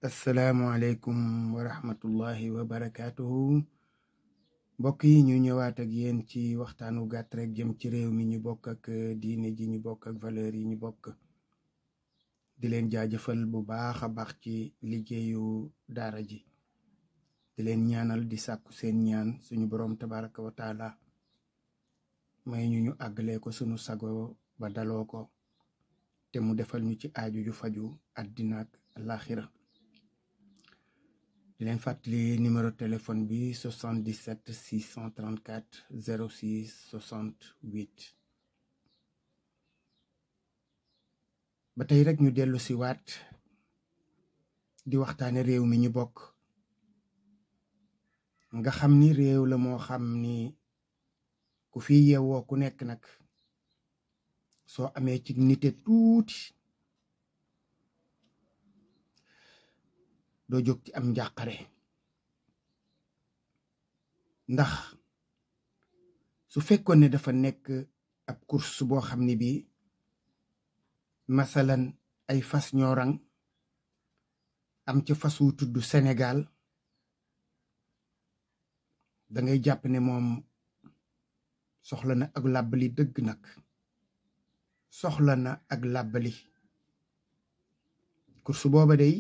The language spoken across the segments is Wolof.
asalaamualeykum wa rahmatullahi wa barakaatuhu mbokk yi ñu ñëwaat ak yéen ci waxtaanu gàtt rek jëm ci réew mi ñu bokk ak diine ji ñu bokk ak valeur yi ñu bokk di leen jaajëfal bu baax a baax ci liggéeyu daara ji di leen ñaanal di sàkku seen ñaan suñu boroom tabaraka wa taala may ñu àggalee ko suñu sago ba daloo ko te mu defal ñu ci aaju ju faju àddina ak alaxira di leen fàttali numéro téléphone bi 77 634 06 68 ba tey rek ñu dellu si waat di waxtaane réew mi ñu bokk nga xam ni réew la moo xam ni ku fi yeewoo ku nekk nag soo amee ci nite tuuti doo jóg ci am njàqare ndax su fekkoon ne dafa nekk ab course boo xam ne bi masalan ay fas ñoo rang am ca fas wu tudd Sénégal da ngay jàpp ne moom soxla na ak làbbali dëgg nag soxla na ak làbbali course booba day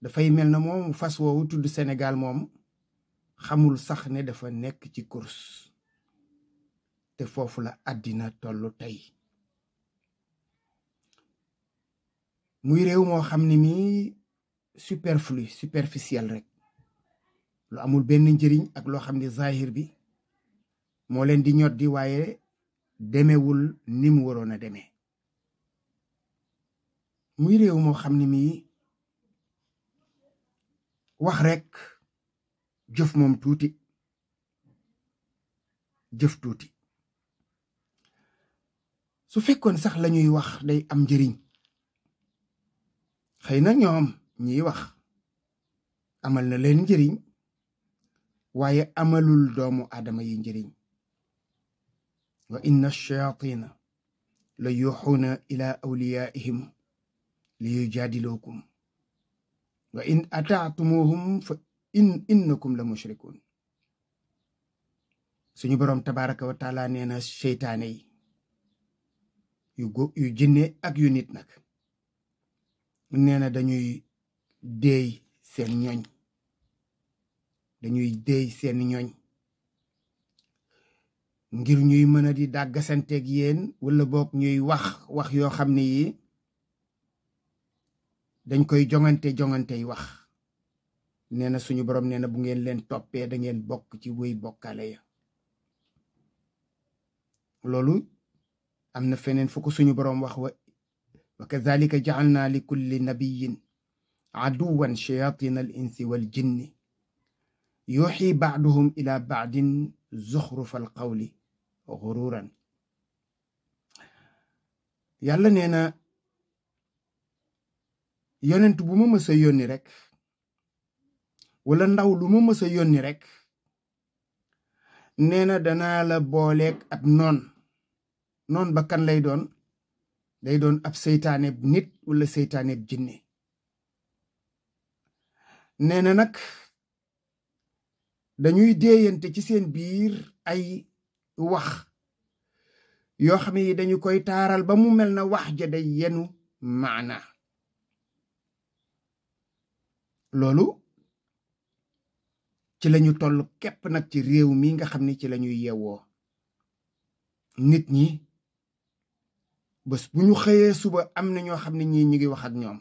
dafay mel na moom fas woowu tudd Sénégal moom xamul sax ne dafa nekk ci course te foofu la àddina tollu tey muy réew moo xam ne mi superficiel rek lu amul benn njëriñ ak loo xam ne zahir bi moo leen di ñot di waaye demewul ni mu waroon a demee muy réew moo xam ne mi wax rekk jëf moom tuuti jëf tuuti su fekkoon sax lañuy wax day am njëriñ xëy na ñoom ñiy wax amal na leen njëriñ waaye amalul doomu aadama yi njëriñ wa inna shayatina la yuxuuna ila awliyaihim li yujaadilukum wa in ataatumuhum fa innakum la mushrikun suñu boroom tabaraka wa taala nee na seytaane yi yu jinne ak yu nit nag nee na dañuy déey seen ñoñ ngir ñuy mën a di dàggasanteeg yéen wala boog ñuy wax yoo xam ne yi dañ koy jongante yi wax nee na suñu borom nee na bu ngeen leen toppee da ngeen bokk ci wéy bokkale ya loolu am na feneen fu ko suñu borom wax wa kadhalika ja'alna li kulli nabiyyin aduwan shayatin al insi wal jinni yuhi ba'duhum ila ba'din zuxrufa al qawli ghururan yàlla nee na yonent bu ma mës a yónni rek wala ndaw lu ma mës a yónni rek nee na danaa la booleeg ab noon ba kan lay doon day doon ab seytaaneb nit wala seytaaneb jinne nee na nag dañuy déeyante ci seen biir ay wax yoo xam ne dañu koy taaral ba mu mel na wax ja day yenu maana loolu ci lañu toll képp nag ci réew mi nga xam ne ci lañuy yewoo nit ñi bés bu ñu xëyee suba am na ñoo xam ne ñii ñu ngi wax ak ñoom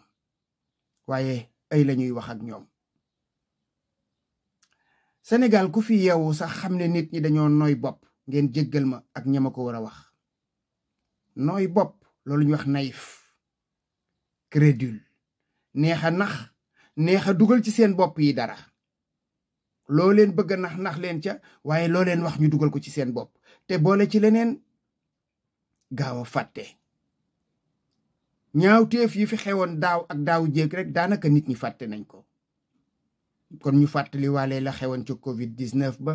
waaye ay lañuy wax ak ñoom Sénégal ku fi yeewu sax xam ne nit ñi dañoo nooy bopp ngeen jéggal ma ak ñama ko war a wax nooy bopp loolu ñu wax naïf crédule neex a nax neex a dugal ci seen bopp yi dara loo leen bëgg a nax leen ca waaye loo leen wax ñu dugal ko ci seen bopp te boole ci leneen gaaw a fàtte ñaawteef yi fi xewoon daaw ak daaw jéeg rek daanaka nit ñi fàtte nañ ko kon ñu fàttali waale la xewoon ci Covid 19 ba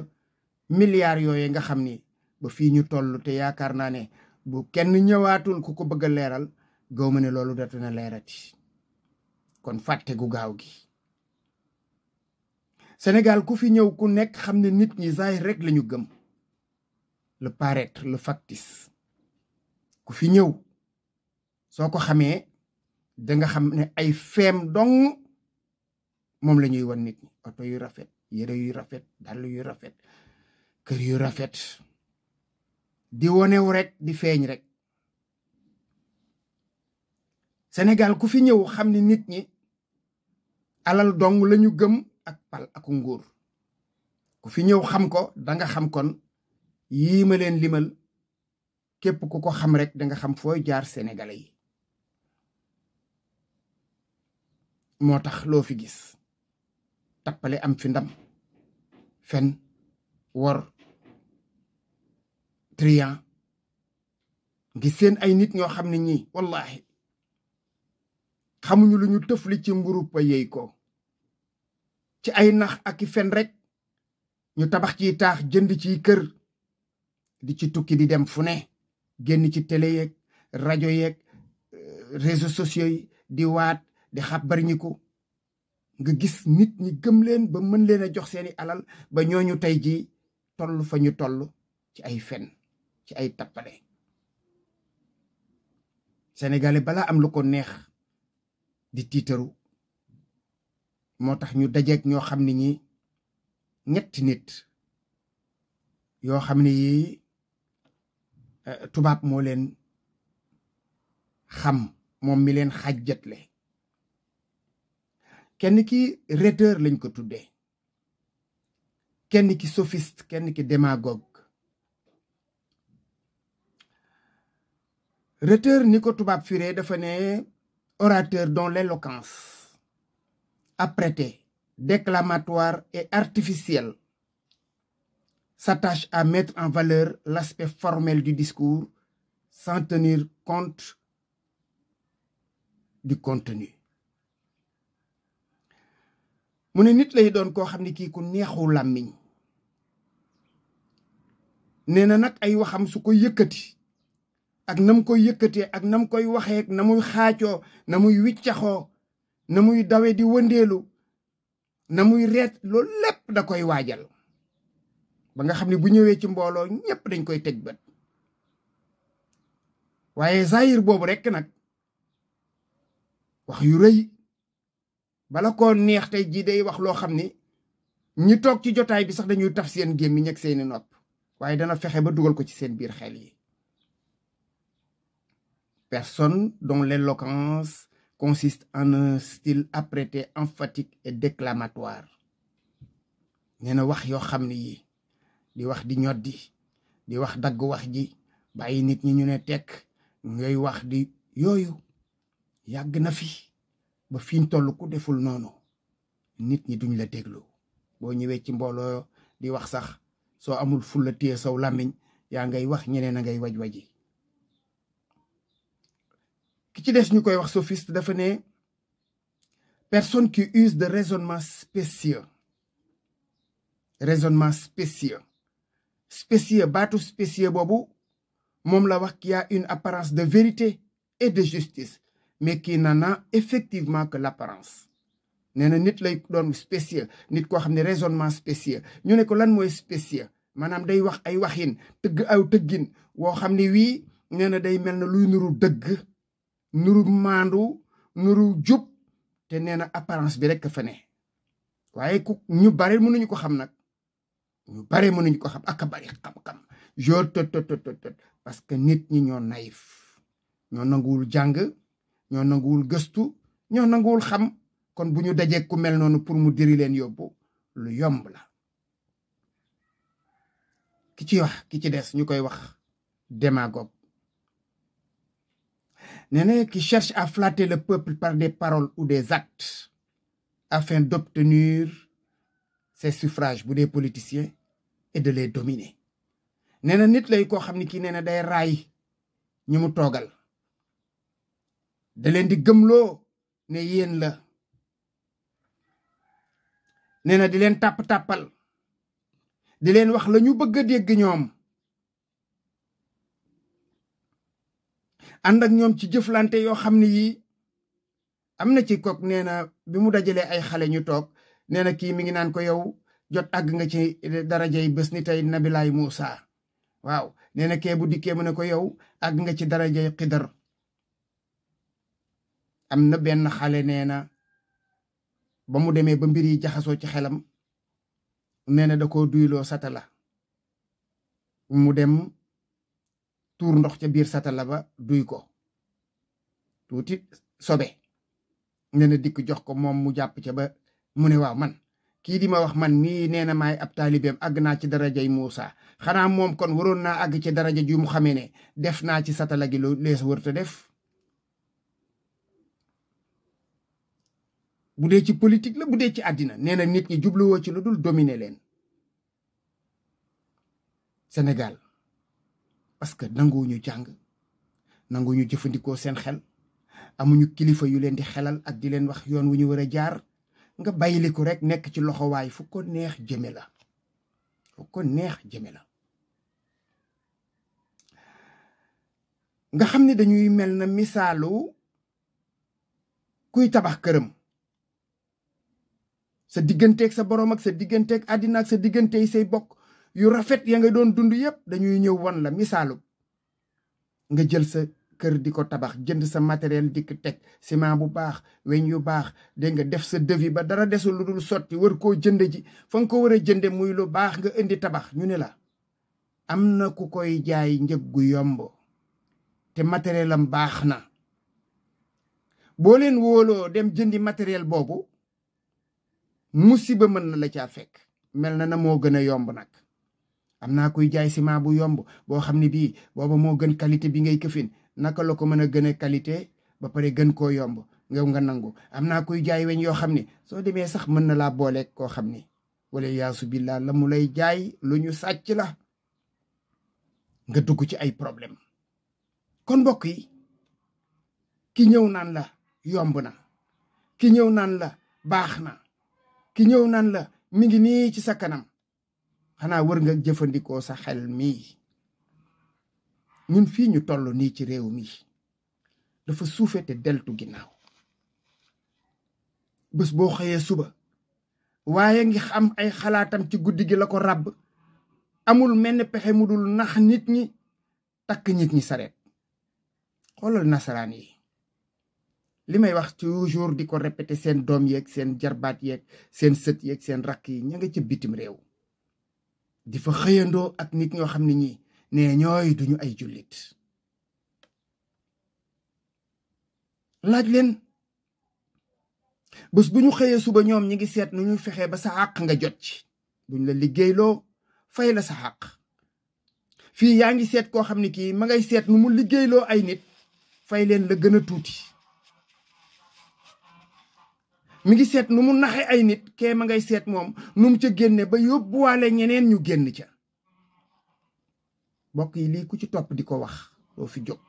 milliards yooyu nga xam ni ba fii ñu toll te yaakaar naa ne bu kenn ñëwaatul ku ko bëgg a leeral gaw ma ne loolu dootu na leerati kon fàtte gu gaaw gi. Sénégal ku fi ñëw ku nekk xam ne nit ñi zahir rek lañu gëm, le paraître, le factice. ku fi ñëw soo ko xamee danga xam ne ay feem dong moom la ñuy wan nit ñi. oto yu rafet, yére yu rafet, dàll yu rafet, kër yu rafet, di wonewu rek, di feeñ rek. Sénégal ku fi ñëw xam ne nit ñi alal dong lañu gëm ak pal ak nguur. ku fi ñëw xam ko danga xam kon yii ma leen limal képp ku ko xam rek danga xam fooy jaar sénégalais yi. moo tax loo fi gis tappale am fi ndam, fen, wor, trian ngi seen ay nit ñoo xam ne ñi wallahi xamuñu lu ñu tëfli ci mburu pa yey ko ci ay nax ak i fen rek. ñu tabax ci taax, jënd ci kër, di ci tukki di dem fu ne, génn ci télé yeeg rajo yeeg réseaux sociaux yi di waat di xabar ñi ko. nga gis nit ñi gëm leen ba mën leen a jox seeni alal ba ñooñu tey ji toll fa ñu toll ci ay fen, ci ay tappale. Sénégalais balaa am lu ko neex di tiitaru. moo tax ñu dajeeg ñoo xam ne ñi ñetti nit yoo xam ne yi tubaab moo leen xam, moom mi leen xàjjatle. kenn ki rhéteur lañ ko tuddee, kenn ki sophiste, kenn ki démagogue. rhéteur ni ko tubaab firee dafa ne orateur dont l'éloquence apprêtée, déclamatoire et artificielle s'attache à mettre en valeur l'aspect formel du discours sans tenir compte du contenu. mu ne nit lay doon koo xam ne kii ku neexu làmmiñ. nee na nag ay waxam su ko yëkkati ak nam koy yëkkatee ak nam koy waxee ak na muy xaacoo, na muy wiccaxoo, na muy dawe di wëndeelu, na muy reet, loolu lépp da koy waajal ba nga xam ne bu ñëwee ci mbooloo ñépp dañ koy teg bët. waaye zahir boobu rekk nag wax yu rëy bala koo neex tey jii day wax loo xam ni ñi toog ci jotaay bi sax dañuy taf seen gémmiñ ak seeni nopp, waaye dana fexe ba dugal ko ci seen biir xel yi. Personne dont l'éloquence consiste en un style apprêté, emphatique et déclamatoire. nee na wax yoo xam ne yi di wax di ñoddi, di wax dagg wax ji, bàyyi nit ñi ñu ne tekk, ngay wax di yooyu yàgg na fi ba fiñ toll. ku deful noonu nit ñi duñ la déglu. boo ñëwee ci mbooloo di wax sax soo amul fulla téye saw làmmiñ yaa ngay wax, ñeneen a ngay waj-waji. ki ci des ñu koy wax sophiste dafa ne personne qui use de raisonnement spécieux. raisonnement spécieux, spécieux, baatu spécieux boobu moom la wax qui a une apparence de vérité et de justice mais qui n'en a effectivement que l'apparence. nee na nit lay doon spécieux, nit koo xam ne raisonnement spécieux. ñu ne ko lan mooy spécieux, maanaam day wax ay waxin, tëgg aw tëggin woo xam ne wii nee na day mel na luy nuru dëgg, nuru maandu, nuru jub, te nee na apparence bi rekk fa ne. waaye ku ñu bare mënuñu ko xam nag, ñu bare mënuñu ko xam, ak a bari xam-xam joor tot parce que nit ñi ñoo naïf, ñoo nanguwul jàng, ñoo nanguwul gëstu, ñoo nanguwul xam. kon bu ñu dajee ku mel noonu pour mu diri leen yóbbu lu yomb la. ki ci des ñu koy wax démagogue. nee na qui cherche à flatter le peuple par des paroles ou des actes afin d'obtenir ses suffrages bu dee politiciens et de les dominer. nee na nit lay koo xam ne kii nee na day raay ñu mu toogal, da leen di gëmloo ne yéen la. nee na di leen tàpp-tàppal, di leen wax la ñu bëgg a dégg ñoom, ànd ak ñoom ci jëflante yoo xam ne yii am na ci kook nee na bi mu dajalee ay xale ñu toog nee na kii mi ngi naan ko yow jot àgg nga ci darajay bés ni tey nabilaay Muusa waaw nee na kee bu dikkee mu ne ko yow àgg nga ci darajay Xidar am na benn xale nee na ba mu demee ba mbir yi jaxasoo ci xelam nee na da koo duyloo satala mu dem tuur ndox ca biir satala ba duy ko tuuti sobe nee na dikk jox ko moom mu jàpp ca ba mu ne waaw man kii di ma wax man mii nee na maay ab taalibeem àgg naa ci darajay Muusa xanaa moom kon waroon naa àgg ci daraja ju mu xamee ne def naa ci satala gi lu lees wërta def bu dee ci politique la bu dee ci àddina nee na nit ñi jubluwoo ci lu dul dominer leen Sénégal parce que nanguwuñu jàng nanguwuñu jëfandikoo seen xel amuñu kilifa yu leen di xelal ak di leen wax yoon wu ñu war a jaar nga bàyyili ko rek nekk ci loxo waay fu ko neex jëme la fu ko neex jëme la nga xam ne dañuy mel na misaalu kuy tabax këram sa digganteeg sa borom ak sa digganteeg àddina ak sa digganteeg say bokk yu rafet ya nga doon dund yépp dañuy ñëw wan la misaalu nga jël sa kër di ko tabax jënd sa matériel dikk teg ciment bu baax weñ yu baax dégg nga def sa devis ba dara desul lu dul sotti war koo jënd ji fa nga ko war a jënde muy lu baax nga indi tabax ñu ne la am na ku koy jaay njëg gu yomb te matériel am baax na boo leen wóoloo dem jëndi matériel boobu musiba mën na la caa fekk mel na moo gën a yomb nag am naa kuy jaay ciment bu yomb boo xam ne bii booba moo gën qualité bi ngay këfin naka la ko mën a gën a qualité ba pare gën koo yomb nga nangu am naa kuy jaay weñ yoo xam ne soo demee sax mën na laa booleeg koo xam ni wala yaasu billah la mu lay jaay lu ñu sàcc la nga dugg ci ay problème kon mbokk yi ki ñëw naan la yomb na ki ñëw naan la baax na ki ñëw naan la mi ngi nii ci sa kanam xanaa war nga jëfandikoo sa xel mii ñun fii ñu toll nii ci réew mi dafa suufe te deltu ginnaaw bés boo xëyee suba waaye ngi xam ay xalaatam ci guddi gi la ko ràbb amul menn pexe mu dul nax nit ñi takk nit ñi sareet xoolal nasaraan yi li may wax toujours di ko répété seen doom yeeg seen jarbaat yeeg seen sët yeeg seen rakk yi ña nga ca bitim réew di fa xëyandoo ak nit ñoo xam ne ñi nee ñooy duñu ay jullit laaj leen bés bu ñu xëyee suba ñoom ñi ngi seet nu ñu fexee ba sa àq nga jot ci buñ la liggéeyloo fay la sa àq fii yaa ngi seet koo xam ne kii ma ngay seet nu mu liggéeyloo ay nit fay leen la gën a tuuti mi ngi seet nu mu naxe ay nit kee ma ngay seet moom nu mu ca génne ba yóbbuwaale ñeneen ñu génn ca mbokk yi lii ku ci topp di ko wax doo fi jóg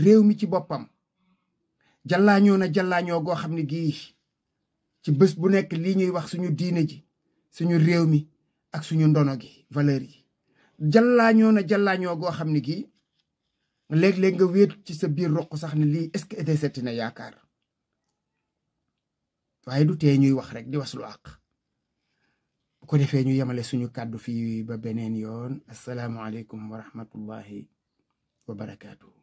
réew mi ci boppam jallaañoo na jallaañoo goo xam ne gii ci bés bu nekk lii ñuy wax suñu diine ji suñu réew mi ak suñu ndono gi valeur yi jallaañoo na jallaañoo goo xam ne gii léeg-léeg nga wéet ci sa biir roq sax ne lii est-ce que été setti na yaakaar waaye du tee ñuy wax rek di was lu àq bu ko defee ñu yemale suñu kàddu fii ba beneen yoon assalaamu aleykum wa rahmatullahi wa barakaatu.